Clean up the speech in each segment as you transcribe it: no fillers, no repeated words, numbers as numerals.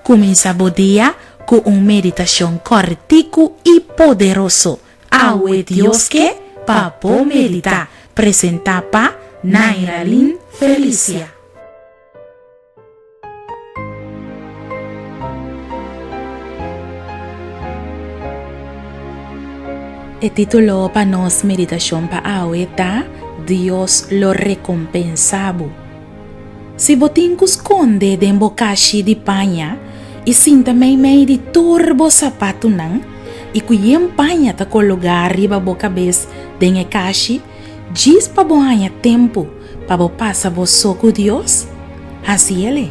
Kuminsá bo dia ku un meditashon kòrtiku i poderoso. Awe Dios ke pa bo meditá. Presentá pa Nairalyn Felicia. E título pa nos meditashon pa awe ta Dios lo rekompensá bo. Si bo tin ku skonde den bo kashi di paña i sinta meimei di tur bo sapatunan i ku yen paña ta kologá riba bo kabes den e kashi djis pa bo haña tempu pa bo pasa bo so ku Dios, hasi el e.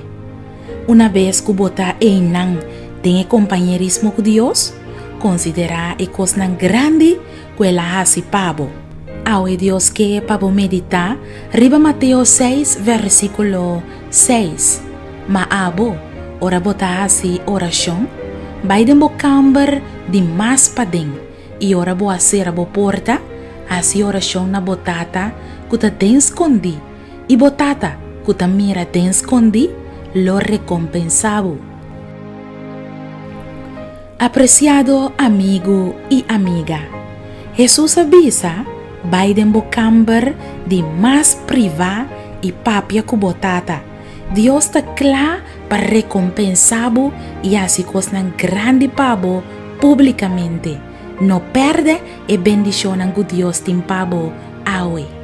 Unabes ku bo ta einan den e kompañerismo ku Dios, konsiderá e kosnan grandi ku el a hasi pa bo. Awe Dios ke pa bo meditá riba Mateo seis versíkulo seis, Ma abo, ora bo ta hasi orashon, bai den bo kamber di mas paden, i ora bo a sera bo porta, hasi orashon na bo Tata ku ta den skondí, i bo Tata ku ta mira den skondí lo rekompensá bo. Apresiado amigu i amiga, Hesus a bisa, Bai den bo kamber di mas privá i papia ku bo Tata. Dios ta kla pa rekompensá bo i hasi kosnan grandi pa bo públikamente. No pèrdè e bendishonnan ku Dios tin pa bo awe.